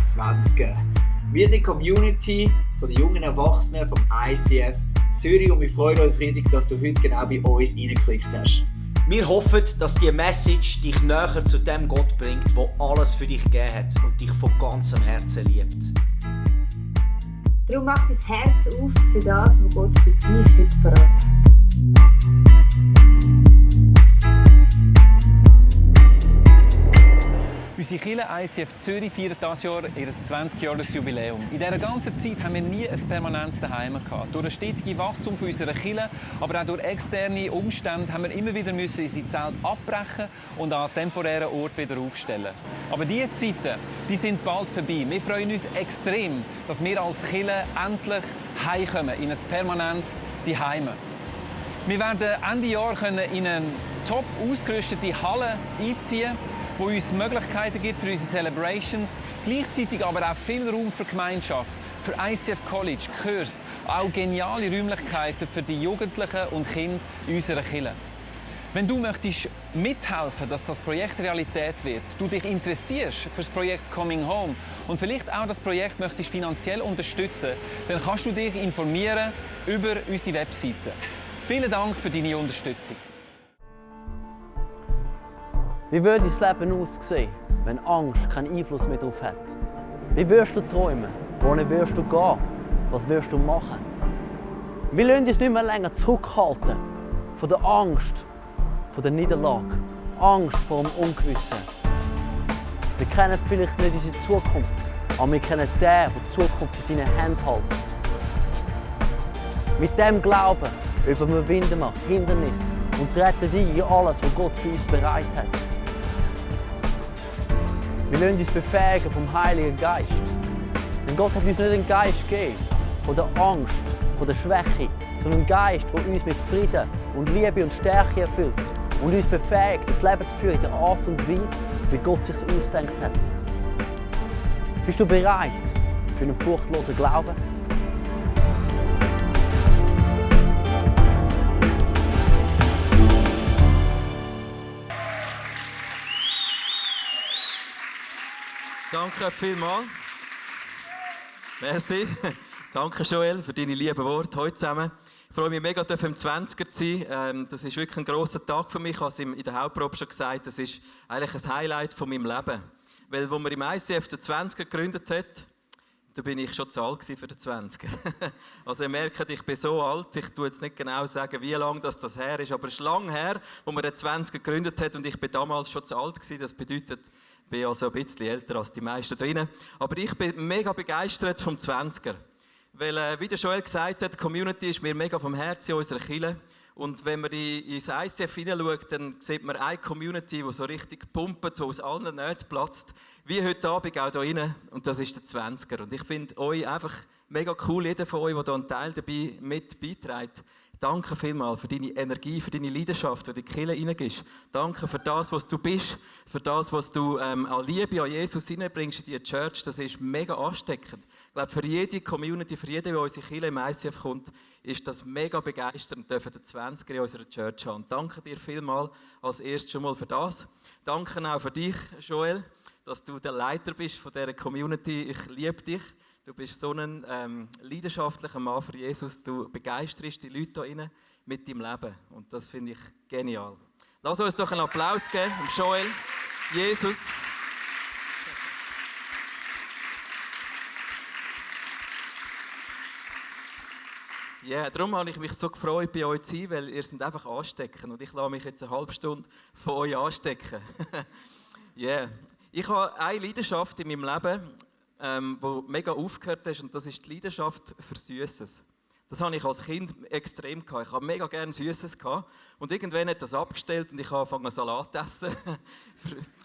20er. Wir sind die Community von den jungen Erwachsenen vom ICF Zürich und wir freuen uns riesig, dass du heute genau bei uns reingeklickt hast. Wir hoffen, dass diese Message dich näher zu dem Gott bringt, der alles für dich gegeben hat und dich von ganzem Herzen liebt. Darum mach dein Herz auf für das, was Gott für dich heute verraten hat. Unsere Kirche ICF Zürich feiert dieses Jahr ihr 20-Jahres-Jubiläum. In dieser ganzen Zeit haben wir nie ein permanentes Zuhause gehabt. Durch das stetige Wachstum unserer Kirche, aber auch durch externe Umstände, haben wir immer wieder unsere Zelte abbrechen und an temporären Ort wieder aufstellen. Aber diese Zeiten, die sind bald vorbei. Wir freuen uns extrem, dass wir als Kirche endlich heimkommen in ein permanentes Zuhause. Wir werden Ende Jahr in eine top ausgerüstete Halle einziehen, wo uns Möglichkeiten gibt für unsere Celebrations, gleichzeitig aber auch viel Raum für Gemeinschaft, für ICF College, Kurs, auch geniale Räumlichkeiten für die Jugendlichen und Kinder in unserer Kirche. Wenn du möchtest mithelfen, dass das Projekt Realität wird, du dich interessierst für das Projekt Coming Home und vielleicht auch das Projekt möchtest finanziell unterstützen, dann kannst du dich informieren über unsere Webseite. Vielen Dank für deine Unterstützung. Wie würde dein Leben aussehen, wenn Angst keinen Einfluss mehr darauf hat? Wie wirst du träumen? Wohin wirst du gehen? Was wirst du machen? Wir lassen uns nicht mehr länger zurückhalten von der Angst, von der Niederlage, Angst vor dem Ungewissen. Wir kennen vielleicht nicht unsere Zukunft, aber wir kennen den, der die Zukunft in seinen Händen hält. Mit dem Glauben überwinden wir Hindernisse und treten ein in alles, was Gott für uns bereit hat. Wir lassen uns befähigen vom Heiligen Geist. Denn Gott hat uns nicht einen Geist gegeben von der Angst, von der Schwäche, sondern einen Geist, der uns mit Frieden und Liebe und Stärke erfüllt und uns befähigt, das Leben zu führen in der Art und Weise, wie Gott es sich ausgedacht hat. Bist du bereit für einen furchtlosen Glauben? Danke vielmals. Merci. Danke Joel für deine lieben Worte heute zusammen. Ich freue mich mega, im 20er zu sein. Das ist wirklich ein grosser Tag für mich. Ich habe es in der Hauptprobe schon gesagt, das ist eigentlich ein Highlight von meinem Leben. Weil, als man im ICF den 20er gegründet hat, da bin ich schon zu alt für den 20er. Also ihr merkt, ich bin so alt, ich tue jetzt nicht genau sagen, wie lange das her ist, aber es ist lange her, als man den 20er gegründet hat und ich bin damals schon zu alt gewesen. Das bedeutet, ich bin also ein bisschen älter als die meisten drinnen. Aber ich bin mega begeistert vom 20er. Weil, wie der Joel gesagt hat, die Community ist mir mega vom Herzen in unserer Kirche. Und wenn man ins ICF hineinschaut, dann sieht man eine Community, die so richtig pumpt, die aus allen Nähten platzt. Wie heute Abend auch hier rein. Und das ist der 20er. Und ich finde euch einfach mega cool, jeder von euch, der hier einen Teil dabei mit beiträgt. Danke vielmals für deine Energie, für deine Leidenschaft, die du in die Kirche hineingibst. Danke für das, was du bist, für das, was du an Liebe an Jesus hineinbringst in die Church. Das ist mega ansteckend. Ich glaube, für jede Community, für jeden, der in unsere Kirche im ICF kommt, ist das mega begeisternd, dürfen den 20er in unserer Church haben. Danke dir vielmals als erstes schon mal für das. Danke auch für dich, Joel, dass du der Leiter bist von dieser Community. Ich liebe dich. Du bist so ein leidenschaftlicher Mann für Jesus. Du begeisterst die Leute hier rein mit deinem Leben. Und das finde ich genial. Lass uns doch einen Applaus geben, Joel, Jesus. Ja, yeah, darum habe ich mich so gefreut, bei euch zu sein, weil ihr seid einfach ansteckend. Und ich lasse mich jetzt eine halbe Stunde von euch anstecken. Yeah. Ich habe eine Leidenschaft in meinem Leben, die mega aufgehört ist, und das ist die Leidenschaft für Süßes. Das habe ich als Kind extrem gehabt. Ich habe mega gerne Süßes gehabt. Und irgendwann hat das abgestellt und ich habe angefangen Salat zu essen.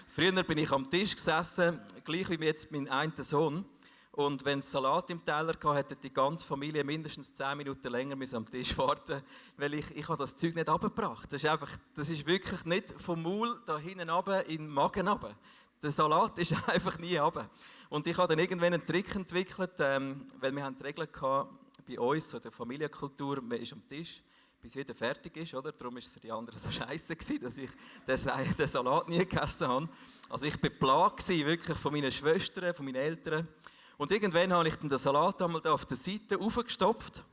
Früher bin ich am Tisch gesessen, gleich wie jetzt mein einer Sohn. Und wenn es Salat im Teller hatte, hätte die ganze Familie mindestens 10 Minuten länger am Tisch warten, weil ich habe das Zeug nicht runtergebracht. Das ist wirklich nicht vom Maul da hinten runter in den Magen runter. Der Salat ist einfach nie runter. Und ich habe dann irgendwann einen Trick entwickelt, weil wir haben die Regel gehabt, bei uns, so der Familienkultur, man ist am Tisch, bis jeder fertig ist, oder? Darum war es für die anderen so scheiße, dass ich den Salat nie gegessen habe. Also ich war geplagt, wirklich von meinen Schwestern, von meinen Eltern. Und irgendwann habe ich dann den Salat einmal da auf der Seite aufgestopft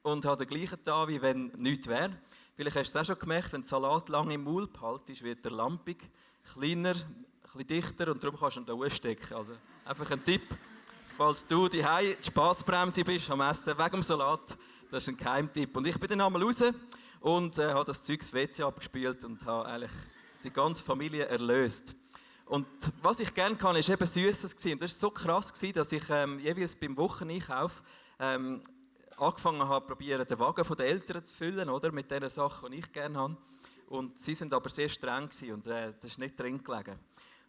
und habe den gleichen da, wie wenn nichts wäre. Vielleicht hast du es auch schon gemerkt, wenn der Salat lange im Maul behalten wird er lampig, kleiner, ein bisschen dichter und darum kannst du ihn da ausstecken. Also einfach ein Tipp, falls du die Spassbremse bist am Essen wegen dem Salat, das ist ein Geheimtipp. Und ich bin dann einmal raus und habe das Zeug ins WC abgespült und habe eigentlich die ganze Familie erlöst. Und was ich gerne kann, ist eben Süßes gewesen. Und das war so krass gewesen, dass ich jeweils beim Wocheneinkauf angefangen habe, probieren, den Wagen der Eltern zu füllen, oder? Mit den Sachen, die ich gerne habe. Und sie sind aber sehr streng gewesen und das ist nicht drin gelegen.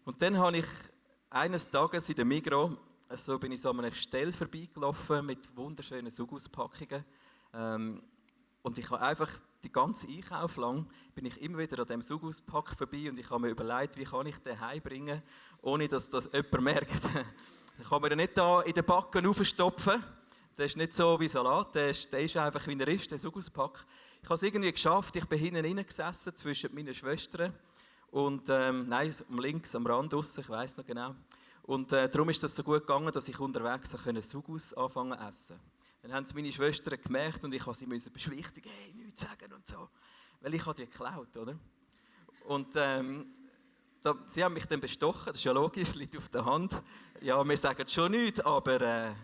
Und dann habe ich eines Tages in der Migros, so bin ich so an einer Stelle vorbeigelaufen mit wunderschönen Sugus-Packungen. Und ich habe einfach die ganze Einkauf lang bin ich immer wieder an diesem Sugus-Pack vorbei und ich habe mir überlegt, wie kann ich den heimbringen, ohne dass das jemand merkt. Ich kann mir den nicht da in den Backen aufstopfen. Der ist nicht so wie Salat, der ist einfach wie er ist, der Sugus-Pack. Ich habe es irgendwie geschafft, ich bin hinten reingesessen zwischen meinen Schwestern und links am Rand draussen, ich weiss noch genau. Und darum ist das so gut gegangen, dass ich unterwegs Sugus anfangen zu essen. Dann haben es meine Schwestern gemerkt und ich musste sie beschwichtigen, hey, nichts sagen und so. Weil ich habe die geklaut, oder? Und sie haben mich dann bestochen, das ist ja logisch, liegt auf der Hand. Ja, wir sagen schon nichts, aber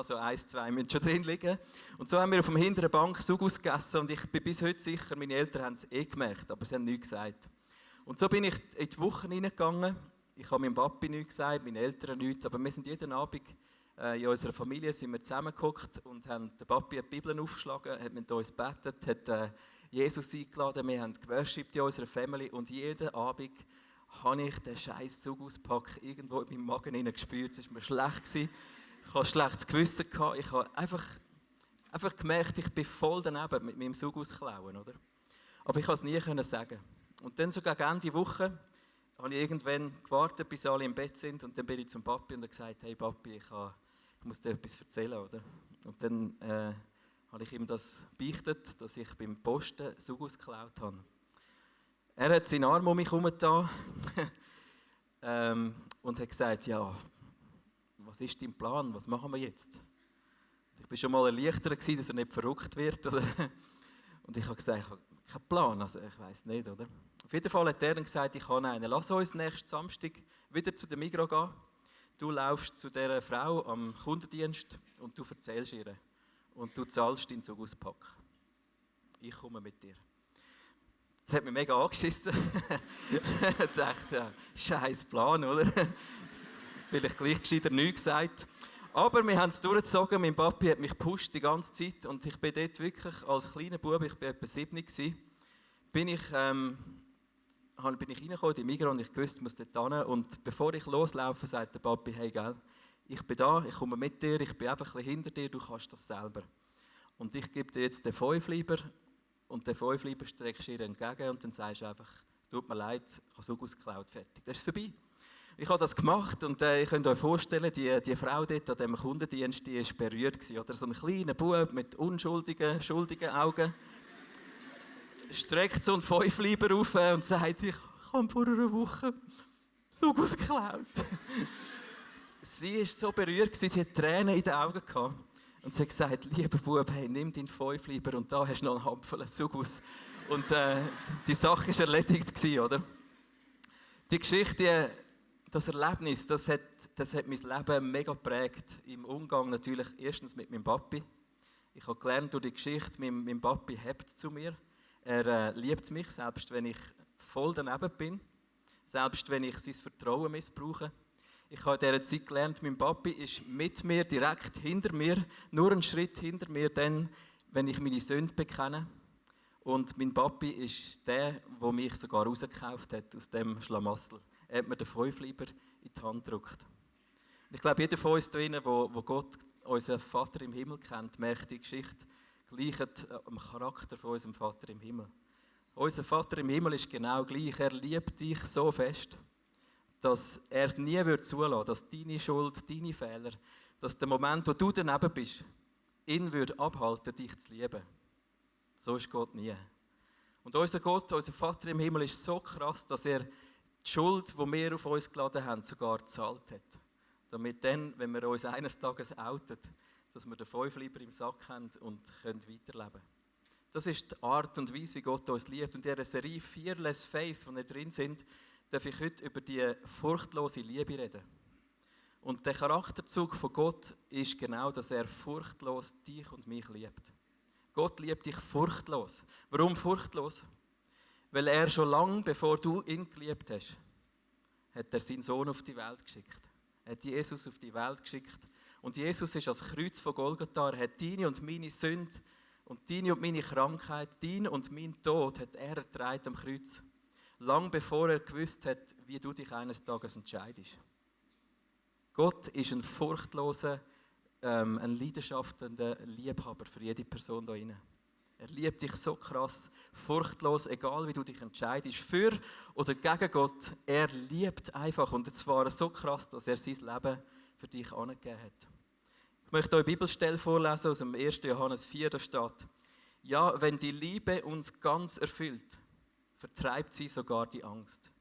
so 1, 2 müssen schon drin liegen. Und so haben wir auf der hinteren Bank Sugus gegessen und ich bin bis heute sicher, meine Eltern haben es gemerkt, aber sie haben nichts gesagt. Und so bin ich in die Woche hineingegangen. Ich habe meinem Papi nichts gesagt, meinen Eltern nichts, aber wir sind jeden Abend in unserer Familie sind wir zusammengehockt und haben der Papi die Bibel aufgeschlagen, hat mit uns gebetet, hat Jesus eingeladen, wir haben geworshipped in unserer Familie und jeden Abend habe ich den scheiß Sugus-Pack irgendwo in meinem Magen gespürt. Es war mir schlecht. Ich hatte ein schlechtes Gewissen. Ich habe einfach gemerkt, ich bin voll daneben mit meinem Sugus klauen, oder? Aber ich konnte es nie sagen. Und dann so gegen Ende Woche habe ich irgendwann gewartet, bis alle im Bett sind und dann bin ich zum Papi und habe gesagt, hey Papi, ich muss dir etwas erzählen, oder? Und dann habe ich ihm das beichtet, dass ich beim Posten Sugus geklaut habe. Er hat seinen Arm um mich herumgetan und hat gesagt, ja, was ist dein Plan, was machen wir jetzt? Ich war schon mal erleichtert, dass er nicht verrückt wird, oder? Und ich habe gesagt, ich habe keinen Plan, also ich weiss nicht, oder? Auf jeden Fall hat er dann gesagt, ich habe einen. Lass uns nächsten Samstag wieder zu der Migros gehen. Du laufst zu dieser Frau am Kundendienst und du erzählst ihr. Und du zahlst deinen Sugus-Pack. Ich komme mit dir. Das hat mich mega angeschissen. Ich dachte, ja, scheiß Plan, oder? Vielleicht gleich gescheiter nichts gesagt. Aber wir haben es durchgezogen. Mein Papi hat mich gepusht die ganze Zeit. Und ich bin dort wirklich als kleiner Bub, ich war etwa 7 gewesen, bin ich reingekommen in die Migros und ich wusste, ich muss dort hin. Und bevor ich loslaufe, sagt der Papi, hey, gell, ich bin da, ich komme mit dir, ich bin einfach ein bisschen hinter dir, du kannst das selber. Und ich gebe dir jetzt den 5-Lieber und den 5-Lieber streckst du ihr entgegen und dann sagst du einfach, es tut mir leid, ich habe Sugus geklaut, fertig. Das ist vorbei. Ich habe das gemacht und ihr könnt euch vorstellen, die Frau dort an diesem Kundendienst, die war berührt gewesen, oder? So ein kleiner Bub mit unschuldigen, schuldigen Augen. Streckt so einen 5-Lieber auf und sagt, ich habe vor einer Woche Sugus geklaut. Sie war so berührt, sie hatte Tränen in den Augen gehabt. Und sie hat gesagt, lieber Bub, hey, nimm deinen 5-Lieber und da hast du noch einen Hampfel Sugus. Und die Sache war erledigt, oder? Die Geschichte, das Erlebnis, das hat mein Leben mega geprägt. Im Umgang natürlich erstens mit meinem Papi. Ich habe gelernt durch die Geschichte, mein Papi hebt zu mir. Er liebt mich, selbst wenn ich voll daneben bin. Selbst wenn ich sein Vertrauen missbrauche. Ich habe in dieser Zeit gelernt, mein Papi ist mit mir, direkt hinter mir, nur einen Schritt hinter mir, dann, wenn ich meine Sünde bekenne. Und mein Papi ist der mich sogar rausgekauft hat aus dem Schlamassel. Er hat mir den 5-Lieber in die Hand gedrückt. Ich glaube, jeder von uns drinnen, wo Gott, unseren Vater im Himmel kennt, merkt die Geschichte gleicht am Charakter von unserem Vater im Himmel. Unser Vater im Himmel ist genau gleich. Er liebt dich so fest, dass er es nie zulassen würde, dass deine Schuld, deine Fehler, dass der Moment, wo du daneben bist, ihn würde abhalten, dich zu lieben. So ist Gott nie. Und unser Gott, unser Vater im Himmel, ist so krass, dass er die Schuld, die wir auf uns geladen haben, sogar gezahlt hat. Damit dann, wenn wir uns eines Tages outen, dass wir den 5 lieber im Sack haben und können weiterleben. Das ist die Art und Weise, wie Gott uns liebt. Und in dieser Serie Fearless Faith, wo wir drin sind, darf ich heute über die furchtlose Liebe reden. Und der Charakterzug von Gott ist genau, dass er furchtlos dich und mich liebt. Gott liebt dich furchtlos. Warum furchtlos? Weil er schon lange, bevor du ihn geliebt hast, hat er seinen Sohn auf die Welt geschickt. Er hat Jesus auf die Welt geschickt. Und Jesus ist als Kreuz von Golgatha. Er hat deine und meine Sünde und deine und meine Krankheit, dein und mein Tod hat er ertragen am Kreuz. Lang bevor er gewusst hat, wie du dich eines Tages entscheidest. Gott ist ein furchtloser, ein leidenschaftender Liebhaber für jede Person hier drin. Er liebt dich so krass, furchtlos, egal wie du dich entscheidest, für oder gegen Gott. Er liebt einfach und zwar so krass, dass er sein Leben für dich angegeben hat. Ich möchte euch eine Bibelstelle vorlesen aus dem 1. Johannes 4, da steht: Ja, wenn die Liebe uns ganz erfüllt, vertreibt sie sogar die Angst.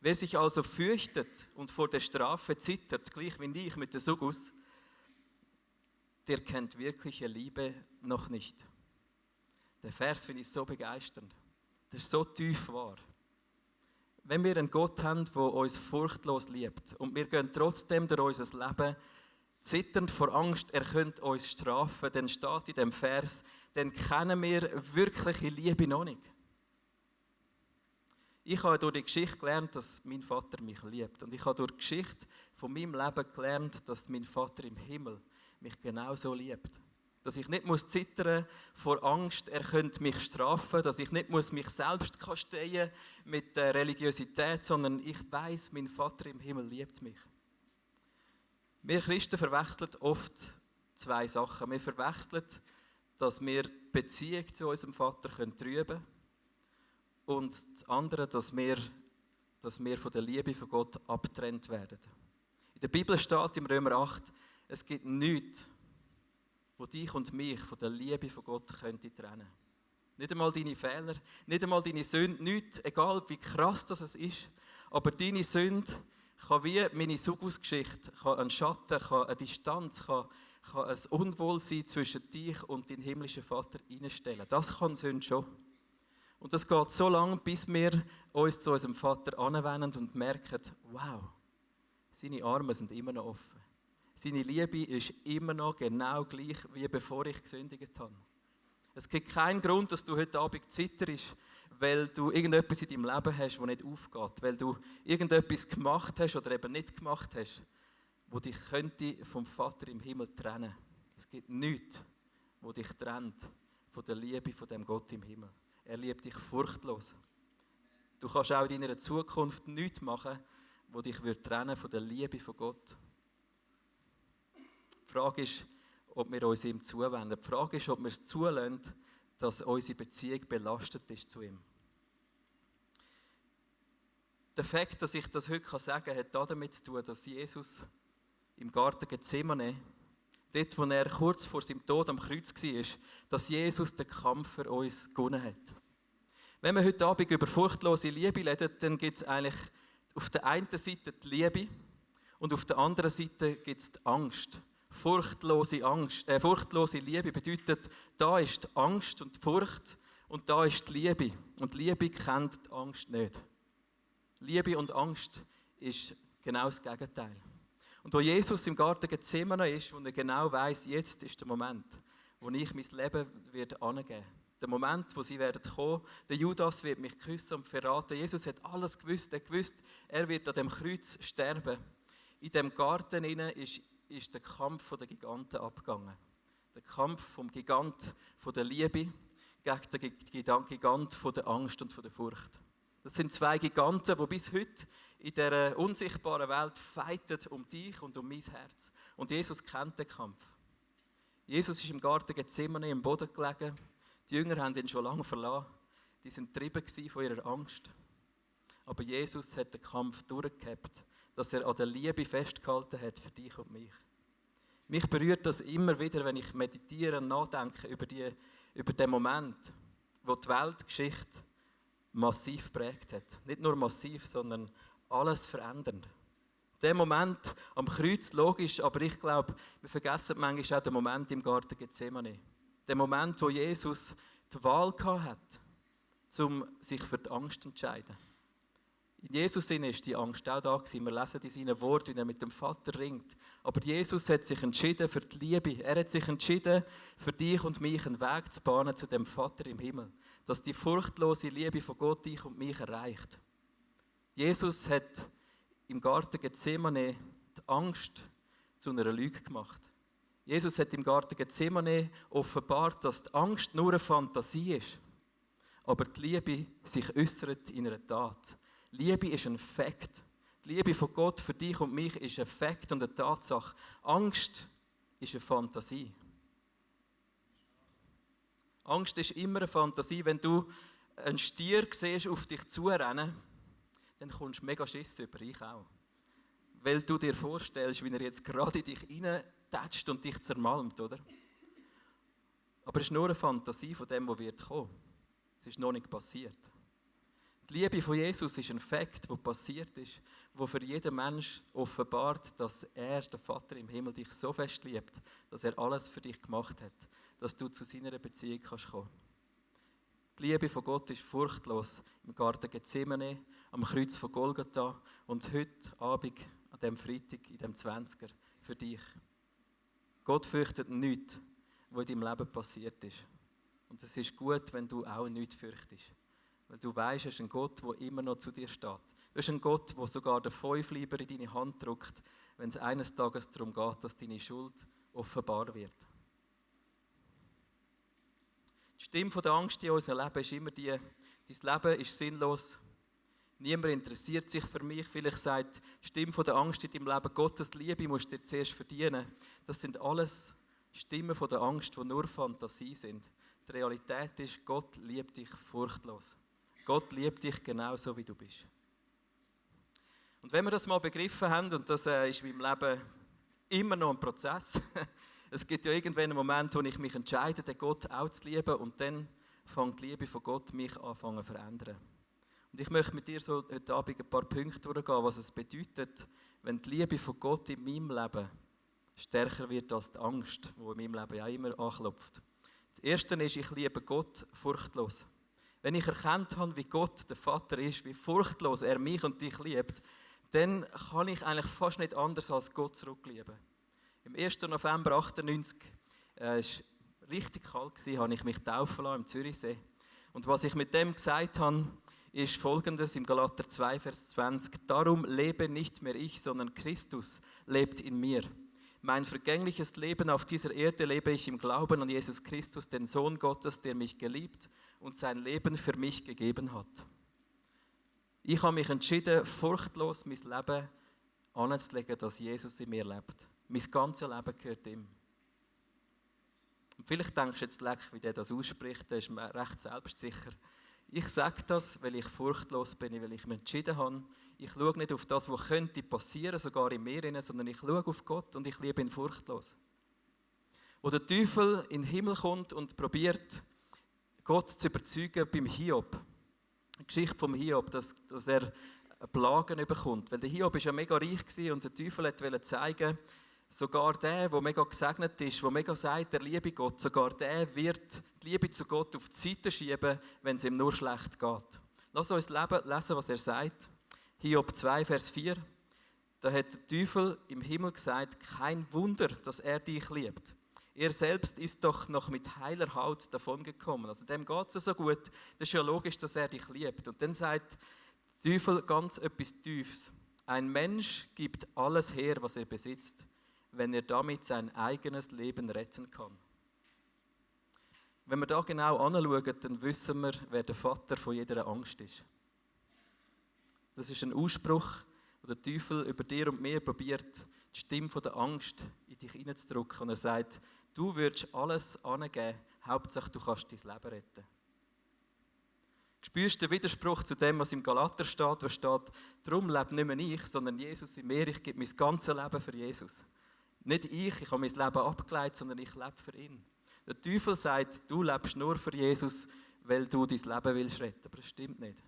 Wer sich also fürchtet und vor der Strafe zittert, gleich wie ich mit der Sugus, der kennt wirkliche Liebe noch nicht. Der Vers finde ich so begeisternd. Der ist so tief wahr. Wenn wir einen Gott haben, der uns furchtlos liebt und wir gehen trotzdem durch unser Leben zitternd vor Angst, er könnte uns strafen, dann steht in dem Vers, dann kennen wir wirkliche Liebe noch nicht. Ich habe durch die Geschichte gelernt, dass mein Vater mich liebt. Und ich habe durch die Geschichte von meinem Leben gelernt, dass mein Vater im Himmel mich genauso liebt. Dass ich nicht zittern vor Angst, er könnte mich strafen, dass ich nicht mich selbst kasteien mit der Religiosität, sondern ich weiß, mein Vater im Himmel liebt mich. Wir Christen verwechseln oft 2 Sachen. Wir verwechseln, dass wir die Beziehung zu unserem Vater trüben können und das andere, dass wir von der Liebe von Gott abgetrennt werden. In der Bibel steht im Römer 8, es gibt nichts, wo dich und mich von der Liebe von Gott könnte trennen. Nicht einmal deine Fehler, nicht einmal deine Sünde, nichts, egal wie krass das ist, aber deine Sünde kann wie meine Sugus-Geschichte, kann ein Schatten, kann eine Distanz, kann ein Unwohlsein zwischen dich und deinem himmlischen Vater einstellen. Das kann Sünde schon. Und das geht so lange, bis wir uns zu unserem Vater anwenden und merken, wow, seine Arme sind immer noch offen. Seine Liebe ist immer noch genau gleich, wie bevor ich gesündigt habe. Es gibt keinen Grund, dass du heute Abend zitterst, weil du irgendetwas in deinem Leben hast, das nicht aufgeht. Weil du irgendetwas gemacht hast oder eben nicht gemacht hast, das dich könnte vom Vater im Himmel trennen. Es gibt nichts, das dich trennt von der Liebe von dem Gott im Himmel. Er liebt dich furchtlos. Du kannst auch in deiner Zukunft nichts machen, das dich trennen von der Liebe von Gott. Die Frage ist, ob wir uns ihm zuwenden. Die Frage ist, ob wir es zulassen, dass unsere Beziehung belastet ist zu ihm. Der Fakt, dass ich das heute sagen kann, hat damit zu tun, dass Jesus im Garten Gethsemane, dort, wo er kurz vor seinem Tod am Kreuz war, dass Jesus den Kampf für uns gewonnen hat. Wenn wir heute Abend über furchtlose Liebe reden, dann gibt es eigentlich auf der einen Seite die Liebe und auf der anderen Seite gibt es die Angst. Furchtlose Liebe bedeutet, da ist die Angst und die Furcht und da ist die Liebe. Und Liebe kennt die Angst nicht. Liebe und Angst ist genau das Gegenteil. Und wo Jesus im Garten Gethsemane ist, wo er genau weiss, jetzt ist der Moment, wo ich mein Leben angeben werde. Der Moment, wo sie kommen werden, der Judas wird mich küssen und verraten. Jesus hat alles gewusst. Er gewusst, er wird an dem Kreuz sterben. In dem Garten ist der Kampf der Giganten abgegangen. Der Kampf vom Gigant der Liebe gegen den Gigant der Angst und der Furcht. Das sind 2 Giganten, die bis heute in dieser unsichtbaren Welt fighten um dich und um mein Herz. Und Jesus kennt den Kampf. Jesus ist im Garten Gethsemane im Boden gelegen. Die Jünger haben ihn schon lange verlassen. Die sind getrieben von ihrer Angst. Aber Jesus hat den Kampf durchgehabt, dass er an der Liebe festgehalten hat für dich und mich. Mich berührt das immer wieder, wenn ich meditiere und nachdenke über diesen Moment. der die Weltgeschichte massiv geprägt hat. Nicht nur massiv, sondern alles verändernd. Der Moment am Kreuz, logisch, aber ich glaube, wir vergessen manchmal auch den Moment im Garten Gethsemane. Der Moment, wo Jesus die Wahl hatte, um sich für die Angst zu entscheiden. In Jesus Sinne ist die Angst auch da gewesen. Wir lesen in seinen Worten, wie er mit dem Vater ringt. Aber Jesus hat sich entschieden für die Liebe. Er hat sich entschieden, für dich und mich einen Weg zu bahnen zu dem Vater im Himmel. Dass die furchtlose Liebe von Gott dich und mich erreicht. Jesus hat im Garten Gethsemane die Angst zu einer Lüge gemacht. Jesus hat im Garten Gethsemane offenbart, dass die Angst nur eine Fantasie ist. Aber die Liebe sich äußert in einer Tat. Liebe ist ein Fakt. Die Liebe von Gott für dich und mich ist ein Fakt und eine Tatsache. Angst ist eine Fantasie. Angst ist immer eine Fantasie. Wenn du einen Stier siehst, auf dich zurennen, dann kommst du mega Schiss über, ich auch. Weil du dir vorstellst, wie er jetzt gerade in dich reintätscht und dich zermalmt, oder? Aber es ist nur eine Fantasie von dem, was wird kommen. Es ist noch nicht passiert. Die Liebe von Jesus ist ein Fakt, der passiert ist, wo für jeden Mensch offenbart, dass er, der Vater im Himmel, dich so fest liebt, dass er alles für dich gemacht hat, dass du zu seiner Beziehung kannst kommen. Die Liebe von Gott ist furchtlos im Garten Gethsemane, am Kreuz von Golgatha und heute Abend, an diesem Freitag, in diesem 20er, für dich. Gott fürchtet nichts, was in deinem Leben passiert ist. Und es ist gut, wenn du auch nichts fürchtest. Weil du weißt, es ist ein Gott, der immer noch zu dir steht. Du bist ein Gott, der sogar den Fünfliber in deine Hand drückt, wenn es eines Tages darum geht, dass deine Schuld offenbar wird. Die Stimme der Angst in unserem Leben ist immer die, dein Leben ist sinnlos. Niemand interessiert sich für mich. Vielleicht sagt die Stimme der Angst in deinem Leben, Gottes Liebe musst du dir zuerst verdienen. Das sind alles Stimmen der Angst, die nur Fantasie sind. Die Realität ist, Gott liebt dich furchtlos. Gott liebt dich genauso, wie du bist. Und wenn wir das mal begriffen haben, und das ist in meinem Leben immer noch ein Prozess, es gibt ja irgendwann einen Moment, wo ich mich entscheide, den Gott auch zu lieben, und dann fängt die Liebe von Gott mich an zu verändern. Und ich möchte mit dir so heute Abend ein paar Punkte durchgehen, was es bedeutet, wenn die Liebe von Gott in meinem Leben stärker wird als die Angst, die in meinem Leben ja immer anklopft. Das Erste ist, ich liebe Gott furchtlos. Wenn ich erkannt habe, wie Gott der Vater ist, wie furchtlos er mich und dich liebt, dann kann ich eigentlich fast nicht anders als Gott zurücklieben. Im 1. November 1998, es war richtig kalt, habe ich mich taufen lassen im Zürichsee. Und was ich mit dem gesagt habe, ist Folgendes im Galater 2, Vers 20. Darum lebe nicht mehr ich, sondern Christus lebt in mir. Mein vergängliches Leben auf dieser Erde lebe ich im Glauben an Jesus Christus, den Sohn Gottes, der mich geliebt und sein Leben für mich gegeben hat. Ich habe mich entschieden, furchtlos mein Leben anzulegen, dass Jesus in mir lebt. Mein ganzes Leben gehört ihm. Und vielleicht denkst du jetzt, wie der das ausspricht, der ist mir recht selbstsicher. Ich sage das, weil ich furchtlos bin, weil ich mich entschieden habe. Ich schaue nicht auf das, was könnte passieren, sogar in mir, sondern ich schaue auf Gott und ich liebe ihn furchtlos. Wo der Teufel in den Himmel kommt und probiert, Gott zu überzeugen beim Hiob. Die Geschichte vom Hiob, dass er Plagen bekommt. Weil der Hiob war ja mega reich und der Teufel wollte zeigen, sogar der mega gesegnet ist, der mega sagt, er liebe Gott, sogar der wird die Liebe zu Gott auf die Seite schieben, wenn es ihm nur schlecht geht. Lass uns lesen, was er sagt. Hiob 2, Vers 4. Da hat der Teufel im Himmel gesagt, kein Wunder, dass er dich liebt. Er selbst ist doch noch mit heiler Haut davongekommen. Also dem geht es so gut. Das ist ja logisch, dass er dich liebt. Und dann sagt der Teufel ganz etwas Tiefes. Ein Mensch gibt alles her, was er besitzt, wenn er damit sein eigenes Leben retten kann. Wenn wir da genau anschauen, dann wissen wir, wer der Vater von jeder Angst ist. Das ist ein Ausspruch, wo der Teufel über dir und mir probiert, die Stimme der Angst in dich hineinzudrücken. Und er sagt, du würdest alles angeben, Hauptsache du kannst dein Leben retten. Spürst du den Widerspruch zu dem, was im Galater steht, wo steht, darum lebe nicht mehr ich, sondern Jesus in mir, ich gebe mein ganzes Leben für Jesus. Nicht ich habe mein Leben abgeleitet, sondern ich lebe für ihn. Der Teufel sagt, du lebst nur für Jesus, weil du dein Leben willst retten. Aber das stimmt nicht.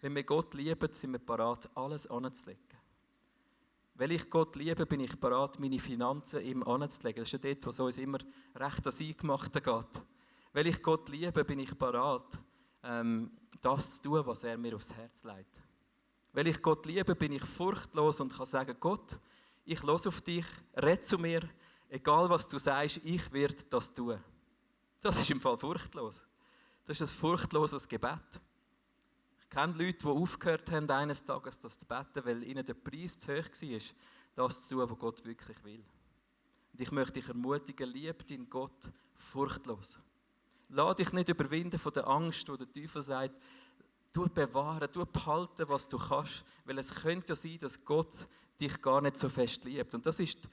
Wenn wir Gott lieben, sind wir bereit, alles anzulegen. Weil ich Gott liebe, bin ich bereit, meine Finanzen ihm anzulegen. Das ist ja dort, wo es uns immer recht ans Eingemachte geht. Weil ich Gott liebe, bin ich bereit, das zu tun, was er mir aufs Herz legt. Weil ich Gott liebe, bin ich furchtlos und kann sagen, Gott, ich höre auf dich, red zu mir, egal was du sagst, ich werde das tun. Das ist im Fall furchtlos. Das ist ein furchtloses Gebet. Ich kenne Leute, die aufgehört haben, eines Tages das zu beten, weil ihnen der Preis zu hoch war, das zu tun, was Gott wirklich will. Und ich möchte dich ermutigen, lieb deinen Gott furchtlos. Lass dich nicht überwinden von der Angst, wo der Teufel sagt, du bewahren, du behalten, was du kannst, weil es könnte ja sein, dass Gott dich gar nicht so fest liebt. Und das ist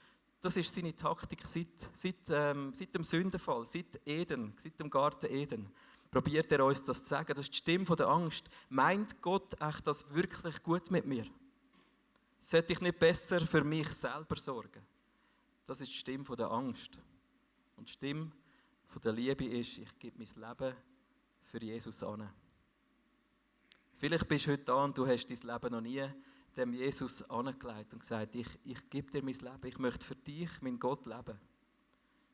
seine Taktik seit dem Sündenfall, seit dem Garten Eden. Probiert er uns das zu sagen. Das ist die Stimme von der Angst. Meint Gott echt das wirklich gut mit mir? Sollte ich nicht besser für mich selber sorgen? Das ist die Stimme von der Angst. Und die Stimme von der Liebe ist, ich gebe mein Leben für Jesus an. Vielleicht bist du heute da und du hast dein Leben noch nie dem Jesus angelegt und gesagt, ich gebe dir mein Leben, ich möchte für dich, mein Gott, leben.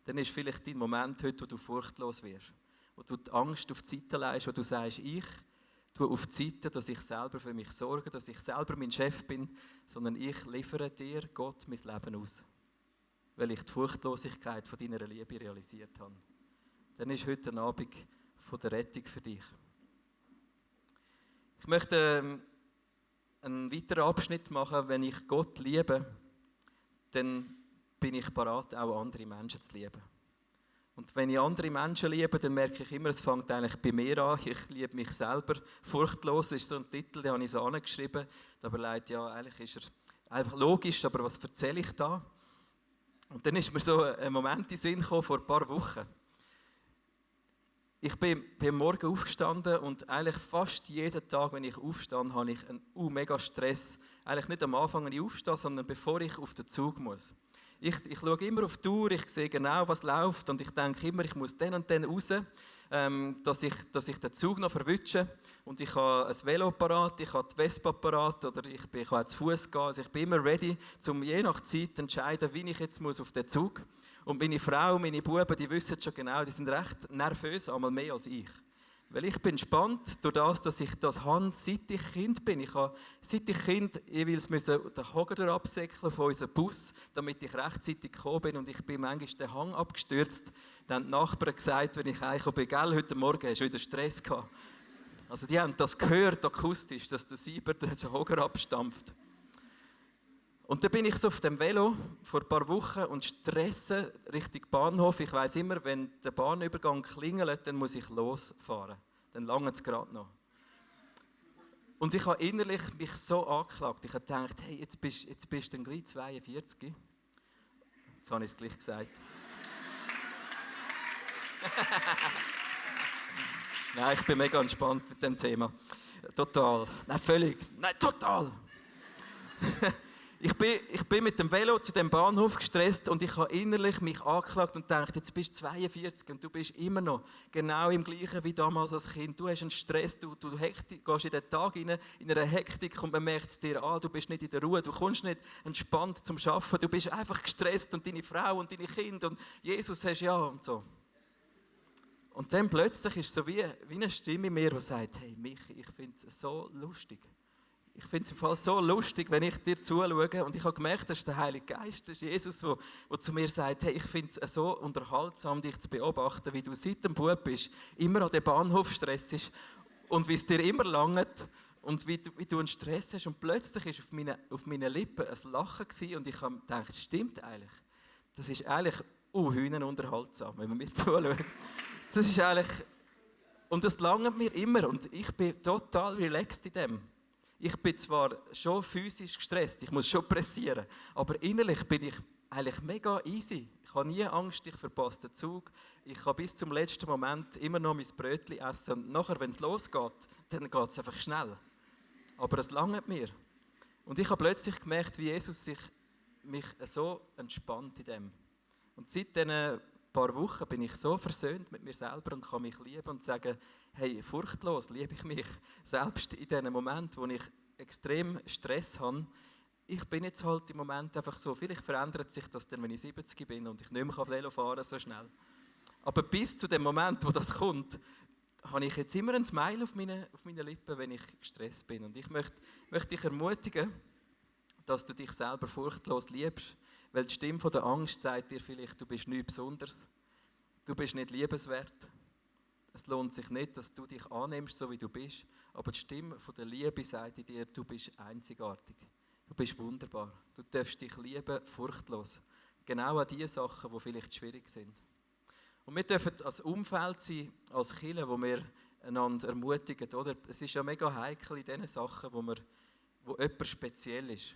Dann ist vielleicht dein Moment heute, wo du furchtlos wirst. Wo du die Angst auf die Seite legst, wo du sagst, ich tue auf die Seite, dass ich selber für mich sorge, dass ich selber mein Chef bin, sondern ich liefere dir, Gott, mein Leben aus. Weil ich die Furchtlosigkeit von deiner Liebe realisiert habe. Dann ist heute ein Abend von der Rettung für dich. Ich möchte einen weiteren Abschnitt machen. Wenn ich Gott liebe, dann bin ich bereit, auch andere Menschen zu lieben. Und wenn ich andere Menschen liebe, dann merke ich immer, es fängt eigentlich bei mir an. Ich liebe mich selber. Furchtlos ist so ein Titel, den habe ich so angeschrieben. Da überlegt, ja, eigentlich ist er einfach logisch, aber was erzähle ich da? Und dann ist mir so ein Moment in den Sinn gekommen, vor ein paar Wochen. Ich bin Morgen aufgestanden und eigentlich fast jeden Tag, wenn ich aufstehe, habe ich einen mega Stress. Eigentlich nicht am Anfang, wenn ich aufstehe, sondern bevor ich auf den Zug muss. Ich schaue immer auf die Uhr, ich sehe genau, was läuft und ich denke immer, ich muss dann und dann raus, dass ich den Zug noch verwünsche. Und ich habe ein Velo parat, ich habe die Vespa parat oder ich kann zu Fuß gehen. Also ich bin immer ready, um je nach Zeit zu entscheiden, wie ich jetzt auf den Zug muss. Und meine Frau, meine Buben, die wissen schon genau, die sind recht nervös, einmal mehr als ich. Weil ich bin gespannt durch das, dass ich das habe, seit ich Kind bin. Ich habe seit ich Kind jeweils den Hagel absäckeln von unserem Bus, damit ich rechtzeitig gekommen bin. Und ich bin manchmal den Hang abgestürzt. Dann haben die Nachbarn gesagt, wenn ich heimgekommen bin, gell, heute Morgen hast du wieder Stress gehabt. Also die haben das gehört, akustisch, dass der Sieber den Hagel abstampft. Und dann bin ich so auf dem Velo vor ein paar Wochen und stresse Richtung Bahnhof. Ich weiss immer, wenn der Bahnübergang klingelt, dann muss ich losfahren. Dann langt es gerade noch. Und ich habe innerlich mich so angeklagt. Ich habe gedacht, hey, jetzt bist du dann gleich 42. Jetzt habe ich es gleich gesagt. Nein, ich bin mega entspannt mit dem Thema. Total. Nein, völlig. Nein, total. Ich bin mit dem Velo zu dem Bahnhof gestresst und ich habe innerlich mich angeklagt und gedacht, jetzt bist du 42 und du bist immer noch genau im Gleichen wie damals als Kind. Du hast einen Stress, du gehst in den Tag rein, in einer Hektik und man merkt es dir an, du bist nicht in der Ruhe, du kommst nicht entspannt zum Arbeiten, du bist einfach gestresst und deine Frau und deine Kinder und Jesus hast ja und so. Und dann plötzlich ist es so wie eine Stimme in mir, die sagt, hey Michi, ich finde es so lustig. Ich finde es im Fall so lustig, wenn ich dir zuschaue und ich habe gemerkt, das ist der Heilige Geist, das ist Jesus, der zu mir sagt, hey, ich finde es so unterhaltsam, dich zu beobachten, wie du seit dem Bub bist, immer an den Bahnhof stressst und wie es dir immer langt und wie du einen Stress hast und plötzlich war auf meinen Lippen ein Lachen und ich habe gedacht, das stimmt eigentlich. Das ist eigentlich hühnenunterhaltsam, wenn man mir zuschaut. Das ist eigentlich, und das langt mir immer und ich bin total relaxed in dem. Ich bin zwar schon physisch gestresst, ich muss schon pressieren, aber innerlich bin ich eigentlich mega easy. Ich habe nie Angst, ich verpasse den Zug. Ich kann bis zum letzten Moment immer noch mein Brötchen essen und nachher, wenn es losgeht, dann geht es einfach schnell. Aber es langt mir. Und ich habe plötzlich gemerkt, wie Jesus mich so entspannt in dem. Und seit diesen paar Wochen bin ich so versöhnt mit mir selber und kann mich lieben und sagen, hey, furchtlos liebe ich mich. Selbst in diesen Momenten, wo ich extrem Stress habe, ich bin jetzt halt im Moment einfach so, vielleicht verändert sich das dann, wenn ich 70 bin und ich nicht mehr Velo fahren kann so schnell. Aber bis zu dem Moment, wo das kommt, habe ich jetzt immer ein Smile auf meinen Lippen, wenn ich gestresst bin. Und ich möchte dich ermutigen, dass du dich selber furchtlos liebst, weil die Stimme von der Angst sagt dir vielleicht, du bist nichts Besonderes, du bist nicht liebenswert. Es lohnt sich nicht, dass du dich annimmst, so wie du bist, aber die Stimme von der Liebe sagt dir, du bist einzigartig. Du bist wunderbar. Du darfst dich lieben, furchtlos. Genau an die Sachen, die vielleicht schwierig sind. Und wir dürfen als Umfeld sein, als Kirche, wo wir einander ermutigen. Oder? Es ist ja mega heikel in diesen Sachen, wo jemand speziell ist,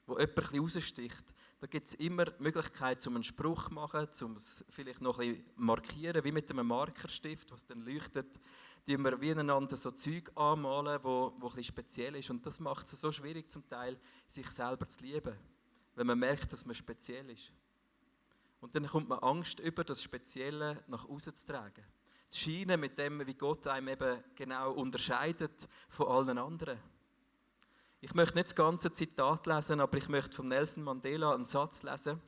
wo jemand ein bisschen raussticht. Da gibt es immer die Möglichkeit, einen Spruch zu machen, um es vielleicht noch ein bisschen markieren, wie mit einem Markerstift, was dann leuchtet. Die wir wie einander so Zeug anmalen, wo ein bisschen speziell ist. Und das macht es so schwierig zum Teil, sich selber zu lieben, wenn man merkt, dass man speziell ist. Und dann kommt man Angst über, das Spezielle nach außen zu tragen. Zu scheinen mit dem, wie Gott einem eben genau unterscheidet von allen anderen. Ich möchte nicht das ganze Zitat lesen, aber ich möchte von Nelson Mandela einen Satz lesen.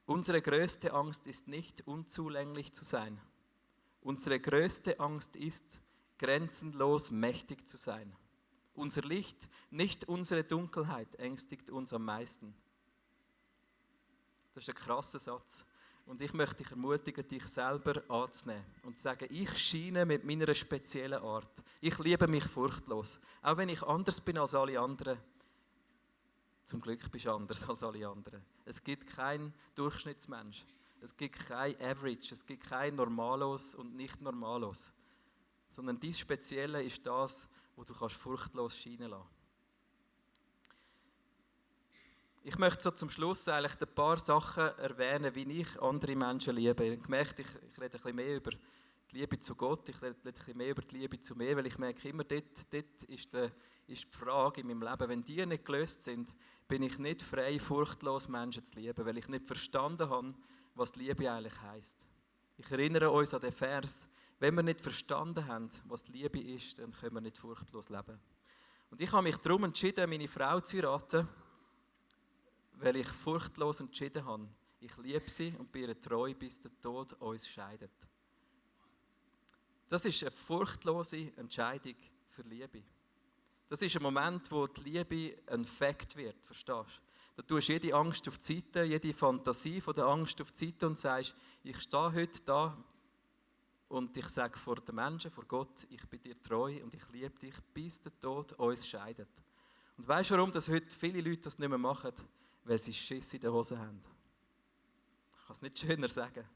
Unsere größte Angst ist nicht, unzulänglich zu sein. Unsere größte Angst ist, grenzenlos mächtig zu sein. Unser Licht, nicht unsere Dunkelheit, ängstigt uns am meisten. Das ist ein krasser Satz. Und ich möchte dich ermutigen, dich selber anzunehmen und zu sagen, ich scheine mit meiner speziellen Art. Ich liebe mich furchtlos. Auch wenn ich anders bin als alle anderen. Zum Glück bist du anders als alle anderen. Es gibt keinen Durchschnittsmensch. Es gibt kein Average, es gibt kein Normalos und Nicht-Normalos. Sondern dies Spezielle ist das, wo du furchtlos scheinen lassen kannst. Ich möchte so zum Schluss eigentlich ein paar Sachen erwähnen, wie ich andere Menschen liebe. Ich habe gemerkt, ich rede ein bisschen mehr über die Liebe zu Gott, ich rede ein bisschen mehr über die Liebe zu mir, weil ich merke immer, dort ist die Frage in meinem Leben, wenn die nicht gelöst sind, bin ich nicht frei, furchtlos Menschen zu lieben, weil ich nicht verstanden habe, was die Liebe eigentlich heisst. Ich erinnere uns an den Vers, wenn wir nicht verstanden haben, was die Liebe ist, dann können wir nicht furchtlos leben. Und ich habe mich darum entschieden, meine Frau zu heiraten, weil ich furchtlos entschieden habe. Ich liebe sie und bin ihr treu, bis der Tod uns scheidet. Das ist eine furchtlose Entscheidung für Liebe. Das ist ein Moment, wo die Liebe ein Fakt wird, verstehst du? Da tust du jede Angst auf die Seite, jede Fantasie von der Angst auf die Seite und sagst, ich stehe heute da und ich sage vor den Menschen, vor Gott, ich bin dir treu und ich liebe dich, bis der Tod uns scheidet. Und weißt du, warum das heute viele Leute das nicht mehr machen? Weil sie Schiss in den Hosen haben. Ich kann es nicht schöner sagen.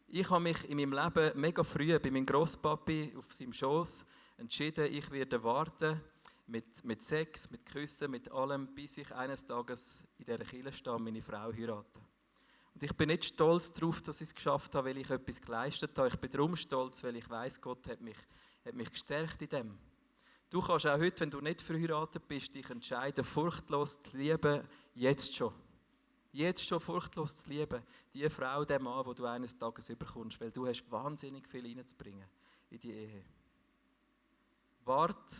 Ich habe mich in meinem Leben mega früh bei meinem Grosspapi auf seinem Schoss entschieden, ich werde warten mit Sex, mit Küssen, mit allem, bis ich eines Tages in dieser Kirche stehe und meine Frau heirate. Und ich bin nicht stolz darauf, dass ich es geschafft habe, weil ich etwas geleistet habe. Ich bin darum stolz, weil ich weiss, Gott hat mich gestärkt in dem. Du kannst auch heute, wenn du nicht verheiratet bist, dich entscheiden, furchtlos zu lieben, jetzt schon. Jetzt schon furchtlos zu lieben, die Frau, den Mann, den du eines Tages überkommst, weil du hast wahnsinnig viel reinzubringen in die Ehe. Wart,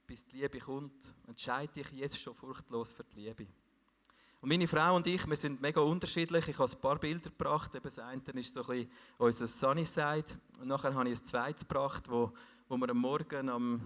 bis die Liebe kommt. Entscheide dich jetzt schon furchtlos für die Liebe. Und meine Frau und ich, wir sind mega unterschiedlich. Ich habe ein paar Bilder gebracht. Eben das eine ist so ein bisschen unser Sunny Side. Und nachher habe ich ein zweites gebracht, wo wir am Morgen um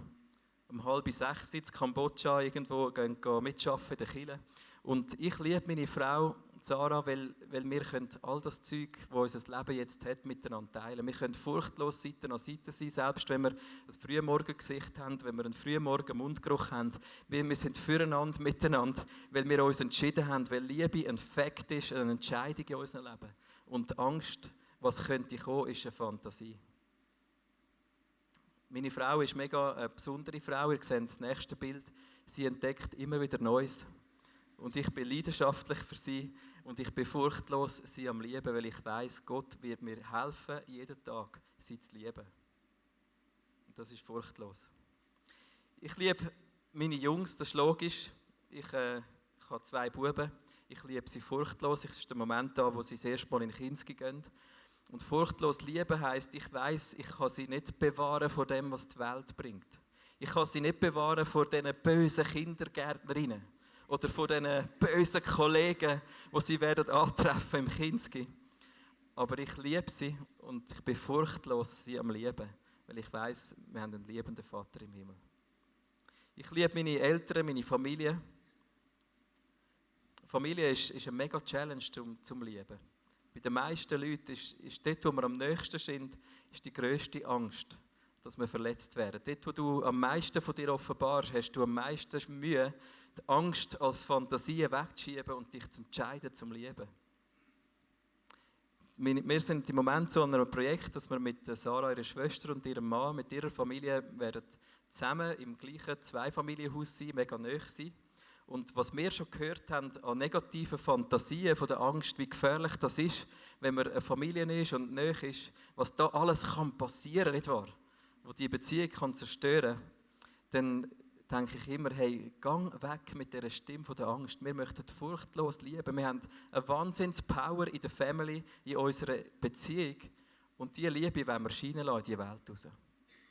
5:30 in Kambodscha irgendwo gehen mitsarbeiten in der Kirche. Und ich liebe meine Frau, Sarah, weil wir all das Zeug, das unser Leben jetzt hat, miteinander teilen. Wir können furchtlos Seite an Seite sein, selbst wenn wir ein Frühmorgengesicht haben, wenn wir einen Frühmorgen-Mundgeruch haben. Wir sind füreinander, miteinander, weil wir uns entschieden haben, weil Liebe ein Fakt ist, eine Entscheidung in unserem Leben. Und Angst, was könnte kommen, ist eine Fantasie. Meine Frau ist mega eine besondere Frau. Ihr seht das nächste Bild. Sie entdeckt immer wieder Neues. Und ich bin leidenschaftlich für sie und ich bin furchtlos sie am Lieben, weil ich weiss, Gott wird mir helfen, jeden Tag sie zu lieben. Und das ist furchtlos. Ich liebe meine Jungs, das ist logisch. Ich habe 2 Buben. Ich liebe sie furchtlos. Es ist der Moment da, wo sie das erste Mal in Kinski gehen. Und furchtlos lieben heisst, ich weiss, ich kann sie nicht bewahren vor dem, was die Welt bringt. Ich kann sie nicht bewahren vor diesen bösen Kindergärtnerinnen oder vor diesen bösen Kollegen, die sie werden antreffen im Kinski. Aber ich liebe sie und ich bin furchtlos sie am Lieben, weil ich weiss, wir haben einen liebenden Vater im Himmel. Ich liebe meine Eltern, meine Familie. Familie ist eine mega Challenge zum Lieben. Bei den meisten Leuten ist dort, wo wir am nächsten sind, ist die grösste Angst, dass wir verletzt werden. Dort, wo du am meisten von dir offenbarst, hast du am meisten Mühe, die Angst als Fantasie wegzuschieben und dich zu entscheiden zum Lieben. Wir sind im Moment so an einem Projekt, dass wir mit Sarah, ihrer Schwester und ihrem Mann, mit ihrer Familie werden zusammen im gleichen Zweifamilienhaus sein, mega nahe sein. Und was wir schon gehört haben an negativen Fantasien von der Angst, wie gefährlich das ist, wenn man eine Familie ist und nahe ist, was da alles kann passieren, nicht wahr? Wo die Beziehung kann zerstören, dann denke ich immer, hey, gang weg mit dieser Stimme von der Angst. Wir möchten furchtlos lieben. Wir haben eine Wahnsinns-Power in der Family, in unserer Beziehung. Und diese Liebe wollen wir scheinen lassen in die Welt raus.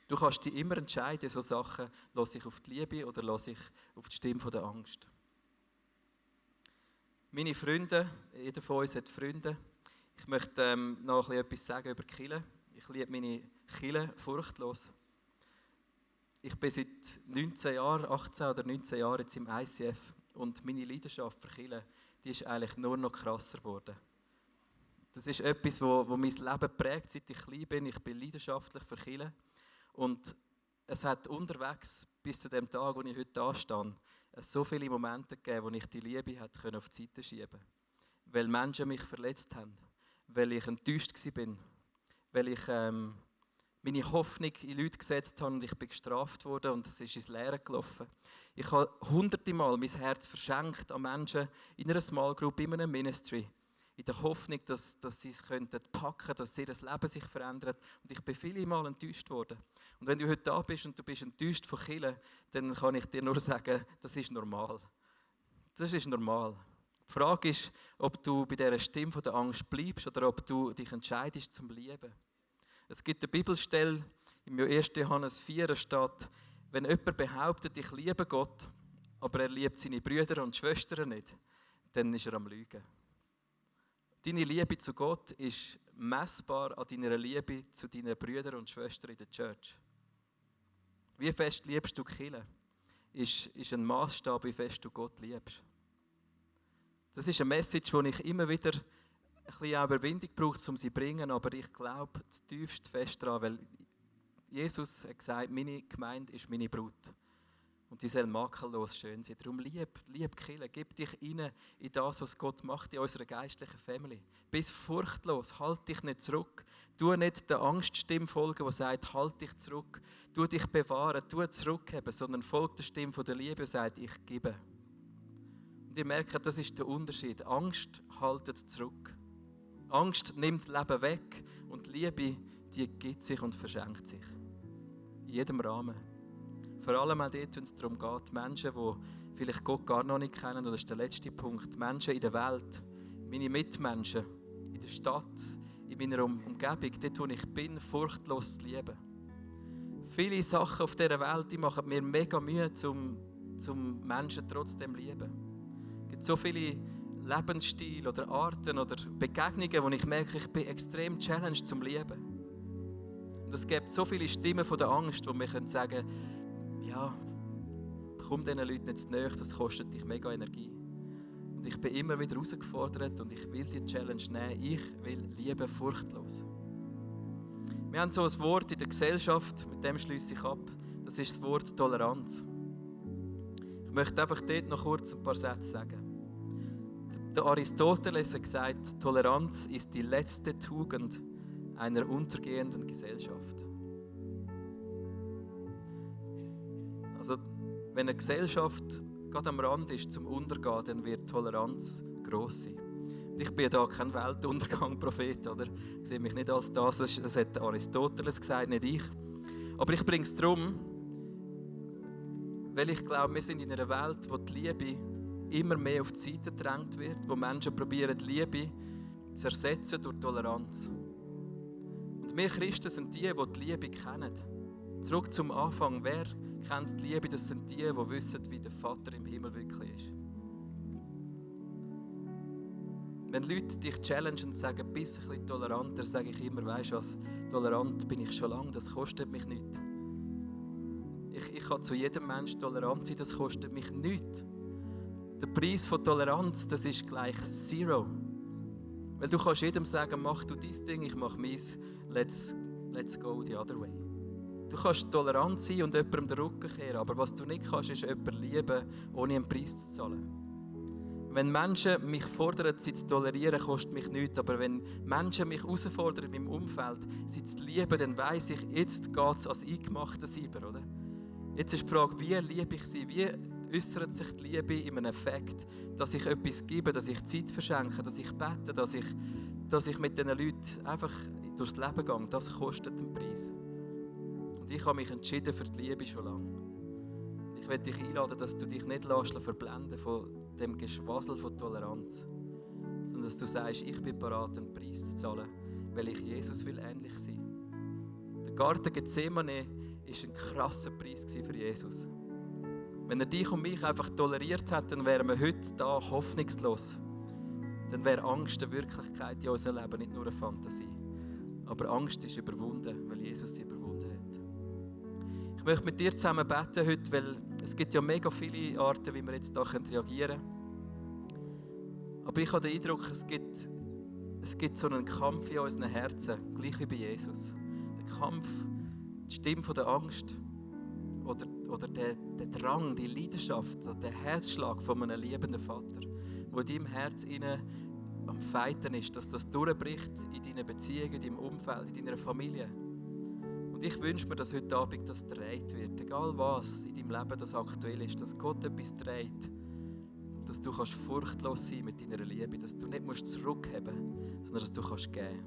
Du kannst dich immer entscheiden, so Sachen, lasse ich auf die Liebe oder lasse ich auf die Stimme von der Angst. Meine Freunde, jeder von uns hat Freunde. Ich möchte noch etwas sagen über die Kirche. Ich liebe meine Kirche furchtlos. Ich bin seit 18 oder 19 Jahren jetzt im ICF und meine Leidenschaft für Kirche, die ist eigentlich nur noch krasser geworden. Das ist etwas, wo mein Leben prägt, seit ich klein bin. Ich bin leidenschaftlich für Kirche. Und es hat unterwegs bis zu dem Tag, wo ich heute da stehe, so viele Momente gegeben, wo ich die Liebe auf die Seite schieben konnte. Weil Menschen mich verletzt haben, weil ich enttäuscht war, weil ich meine Hoffnung in Leute gesetzt habe und ich bin gestraft worden und es ist ins Leere gelaufen. Ich habe hunderte Mal mein Herz verschenkt an Menschen in einer Small Group, in einem Ministry, in der Hoffnung, dass sie es packen könnten, dass ihr Leben sich verändert. Und ich bin viele Mal enttäuscht worden. Und wenn du heute da bist und du bist enttäuscht von Kirche, dann kann ich dir nur sagen, das ist normal. Das ist normal. Die Frage ist, ob du bei dieser Stimme von der Angst bleibst oder ob du dich entscheidest zum Lieben. Es gibt eine Bibelstelle, im 1. Johannes 4 steht, wenn jemand behauptet, ich liebe Gott, aber er liebt seine Brüder und Schwestern nicht, dann ist er am Lügen. Deine Liebe zu Gott ist messbar an deiner Liebe zu deinen Brüdern und Schwestern in der Church. Wie fest liebst du die Kirche? Ist ein Maßstab, wie fest du Gott liebst. Das ist eine Message, die ich immer wieder ein bisschen Überwindung brauche, um sie zu bringen, aber ich glaube zutiefst fest daran, weil Jesus hat gesagt, meine Gemeinde ist meine Brut. Und die soll makellos schön sein. Darum lieb die Kirche, gib dich rein in das, was Gott macht in unserer geistlichen Family. Bist furchtlos, halt dich nicht zurück. Tu nicht der Angststimme folgen, die sagt, halt dich zurück. Tu dich bewahren, tu zurückheben, sondern folg der Stimme von der Liebe, die sagt, ich gebe. Und ihr merkt, das ist der Unterschied. Angst haltet zurück. Angst nimmt Leben weg und Liebe, die gibt sich und verschenkt sich. In jedem Rahmen. Vor allem auch dort, wenn es darum geht, Menschen, die vielleicht Gott gar noch nicht kennen, oder das ist der letzte Punkt, Menschen in der Welt, meine Mitmenschen, in der Stadt, in meiner Umgebung, dort, wo ich bin, furchtlos zu lieben. Viele Sachen auf dieser Welt, die machen mir mega Mühe, zum Menschen trotzdem zu lieben. Es gibt so viele Lebensstile oder Arten oder Begegnungen, wo ich merke, ich bin extrem challenged zum Lieben. Und es gibt so viele Stimmen von der Angst, die mir sagen können, ja, komm diesen Leuten nicht zu nahe, das kostet dich mega Energie. Und ich bin immer wieder herausgefordert und ich will die Challenge nehmen. Ich will lieben furchtlos. Wir haben so ein Wort in der Gesellschaft, mit dem schließe ich ab, das ist das Wort Toleranz. Ich möchte einfach dort noch kurz ein paar Sätze sagen. Der Aristoteles hat gesagt, Toleranz ist die letzte Tugend einer untergehenden Gesellschaft. Also, wenn eine Gesellschaft gerade am Rand ist zum Untergehen, dann wird Toleranz gross sein. Und ich bin da kein Weltuntergang-Prophet, oder? Ich sehe mich nicht als das hat Aristoteles gesagt, nicht ich. Aber ich bringe es darum, weil ich glaube, wir sind in einer Welt, wo die Liebe immer mehr auf die Seite gedrängt wird, wo Menschen probieren, die Liebe zu ersetzen durch Toleranz. Und wir Christen sind die Liebe kennen. Zurück zum Anfang. Wer kennt die Liebe? Das sind die wissen, wie der Vater im Himmel wirklich ist. Wenn Leute dich challengen und sagen, bist ein bisschen toleranter, sage ich immer, weisst du was, tolerant bin ich schon lange, das kostet mich nichts. Ich kann zu jedem Menschen tolerant sein, das kostet mich nichts. Der Preis von Toleranz, das ist gleich Zero. Weil du kannst jedem sagen, mach du dein Ding, ich mach meins, let's go the other way. Du kannst tolerant sein und jemandem den Rücken kehren, aber was du nicht kannst, ist jemanden lieben, ohne einen Preis zu zahlen. Wenn Menschen mich fordern, sie zu tolerieren, kostet mich nichts. Aber wenn Menschen mich herausfordern in meinem Umfeld, sie zu lieben, dann weiss ich, jetzt geht es als Eingemachte über, oder? Jetzt ist die Frage, wie liebe ich sie? Wie äußert sich die Liebe in einem Effekt, dass ich etwas gebe, dass ich Zeit verschenke, dass ich bete, dass ich mit diesen Leuten einfach durchs Leben gehe. Das kostet einen Preis. Und ich habe mich entschieden für die Liebe schon lange. Ich möchte dich einladen, dass du dich nicht verblenden von dem Geschwassel von Toleranz, sondern dass du sagst, ich bin bereit, einen Preis zu zahlen, weil ich Jesus will ähnlich sein. Der Garten Gethsemane war ein krasser Preis für Jesus. Wenn er dich und mich einfach toleriert hat, dann wären wir heute da hoffnungslos. Dann wäre Angst eine Wirklichkeit in unserem Leben, nicht nur eine Fantasie. Aber Angst ist überwunden, weil Jesus sie überwunden hat. Ich möchte mit dir zusammen beten heute, weil es gibt ja mega viele Arten, wie wir jetzt hier reagieren können. Aber ich habe den Eindruck, es gibt so einen Kampf in unseren Herzen, gleich wie bei Jesus. Der Kampf, die Stimme der Angst oder der Drang, die Leidenschaft, der Herzschlag von einem liebenden Vater, der in deinem Herz innen am Feiten ist, dass das durchbricht in deinen Beziehungen, in deinem Umfeld, in deiner Familie. Und ich wünsche mir, dass heute Abend das gedreht wird, egal was in deinem Leben das aktuell ist, dass Gott etwas dreht, dass du kannst furchtlos sein mit deiner Liebe, dass du nicht zurückheben musst, sondern dass du kannst geben.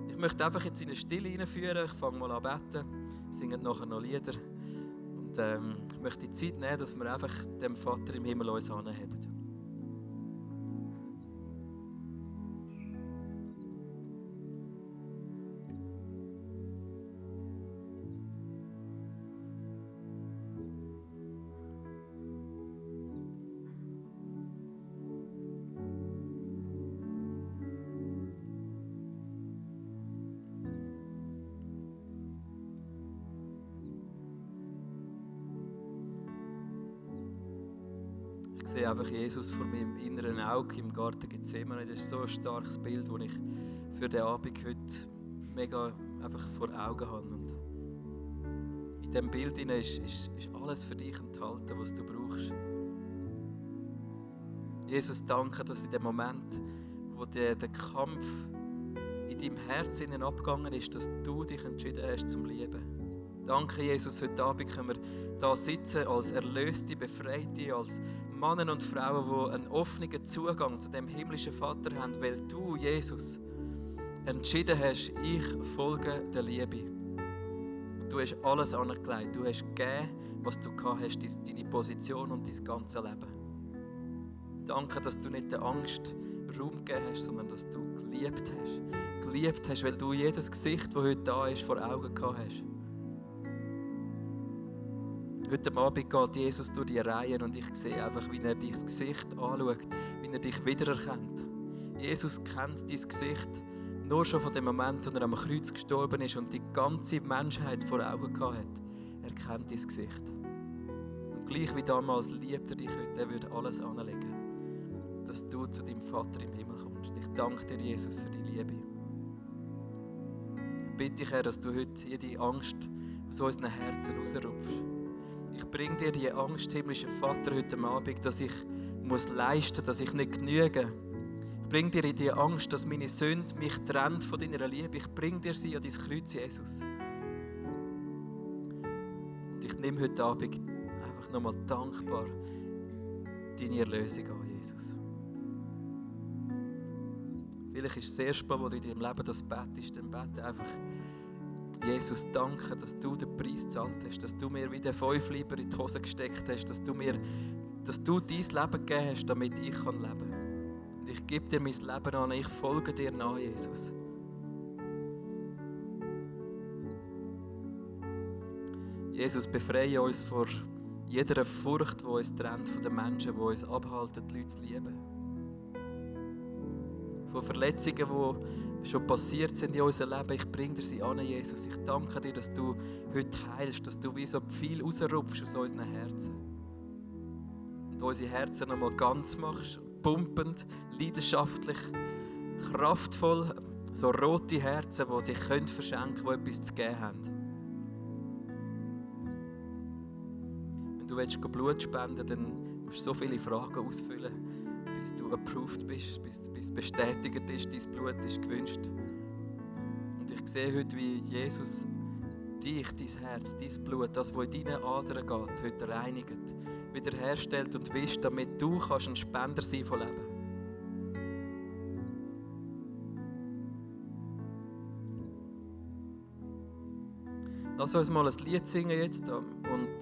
Ich möchte einfach jetzt in eine Stille hineinführen, ich fange mal an zu beten, wir singen nachher noch Lieder und ich möchte die Zeit nehmen, dass wir einfach dem Vater im Himmel uns anheben. Ich sehe einfach Jesus vor meinem inneren Auge im Garten Gethsemane. Das ist so ein starkes Bild, das ich für den Abend heute mega einfach vor Augen habe. Und in diesem Bild ist alles für dich enthalten, was du brauchst. Jesus, danke, dass in dem Moment, wo der Kampf in deinem Herzen abgegangen ist, dass du dich entschieden hast zum Lieben. Danke, Jesus, heute Abend können wir hier sitzen als Erlöste, Befreite, als Männer und Frauen, die einen offenen Zugang zu dem himmlischen Vater haben, weil du, Jesus, entschieden hast, ich folge der Liebe. Und du hast alles angelegt, du hast gegeben, was du gehabt hast, deine Position und dein ganzes Leben. Danke, dass du nicht der Angst Raum gegeben hast, sondern dass du geliebt hast. Geliebt hast, weil du jedes Gesicht, das heute da ist, vor Augen gehabt hast. Heute Abend geht Jesus durch die Reihen und ich sehe einfach, wie er dein Gesicht anschaut, wie er dich wiedererkennt. Jesus kennt dein Gesicht nur schon von dem Moment, wo er am Kreuz gestorben ist und die ganze Menschheit vor Augen gehabt hat. Er kennt dein Gesicht. Und gleich wie damals liebt er dich heute, er würde alles anlegen, dass du zu deinem Vater im Himmel kommst. Ich danke dir, Jesus, für die Liebe. Ich bitte dich, Herr, dass du heute jede Angst aus unseren Herzen rausrupfst. Ich bringe dir die Angst, himmlischer Vater, heute Abend, dass ich leisten muss, dass ich nicht genüge. Ich bringe dir die Angst, dass meine Sünde mich trennt von deiner Liebe. Ich bringe dir sie an dein Kreuz, Jesus. Und ich nehme heute Abend einfach nochmal dankbar deine Erlösung an, Jesus. Vielleicht ist das erste Mal, wo du in deinem Leben das betest, dann bete einfach Jesus, danke, dass du den Preis gezahlt hast, dass du mir wie den 5 Lieber in die Hose gesteckt hast, dass du dein Leben gegeben hast, damit ich leben kann. Und ich gebe dir mein Leben an, ich folge dir nach, Jesus. Jesus, befreie uns vor jeder Furcht, die uns trennt von den Menschen, die uns abhalten, die Leute zu lieben. Von Verletzungen, die schon passiert sind in unserem Leben. Ich bringe dir sie an, Jesus. Ich danke dir, dass du heute heilst, dass du wie so viel rausrupfst aus unseren Herzen. Und unsere Herzen nochmal ganz machst, pumpend, leidenschaftlich, kraftvoll, so rote Herzen, die sich verschenken können, die etwas zu geben haben. Wenn du willst Blut spenden, dann musst du so viele Fragen ausfüllen, bis du approved bist, bis bestätigt ist, dein Blut ist gewünscht. Und ich sehe heute, wie Jesus dich, dein Herz, dein Blut, das, was in deinen Adern geht, heute reinigt, wiederherstellt und wischt, damit du kannst ein Spender sein von Leben. Lass uns mal ein Lied singen jetzt und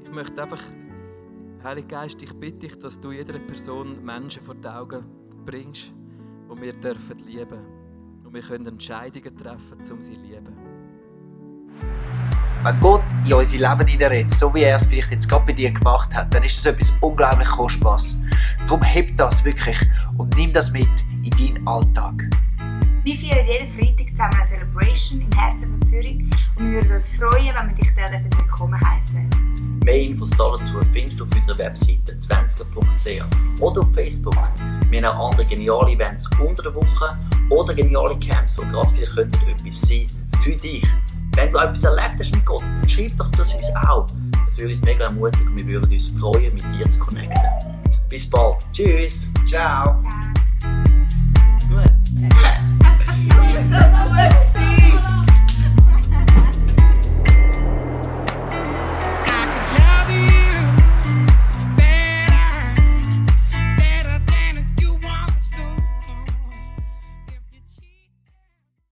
ich möchte einfach, Heiliger Geist, ich bitte dich, dass du jeder Person Menschen vor die Augen bringst, die wir dürfen lieben. Und wir können Entscheidungen treffen, um sie zu lieben. Wenn Gott in unser Leben hineinredet, so wie er es vielleicht jetzt gerade bei dir gemacht hat, dann ist das etwas unglaublich Kostbares. Darum heb das wirklich und nimm das mit in deinen Alltag. Wir feiern jeden Freitag zusammen eine Celebration im Herzen von Zürich und wir würden uns freuen, wenn wir dich dort willkommen heißen. Mehr Infos dazu findest du auf unserer Webseite 20er.ch oder auf Facebook. Wir haben auch andere geniale Events unter der Woche oder geniale Camps, die gerade vielleicht etwas sein für dich. Wenn du etwas erlebt hast mit Gott, dann schreib doch das uns auch. Das würde uns mega ermutigen und wir würden uns freuen, mit dir zu connecten. Bis bald. Tschüss. Ciao. Ciao.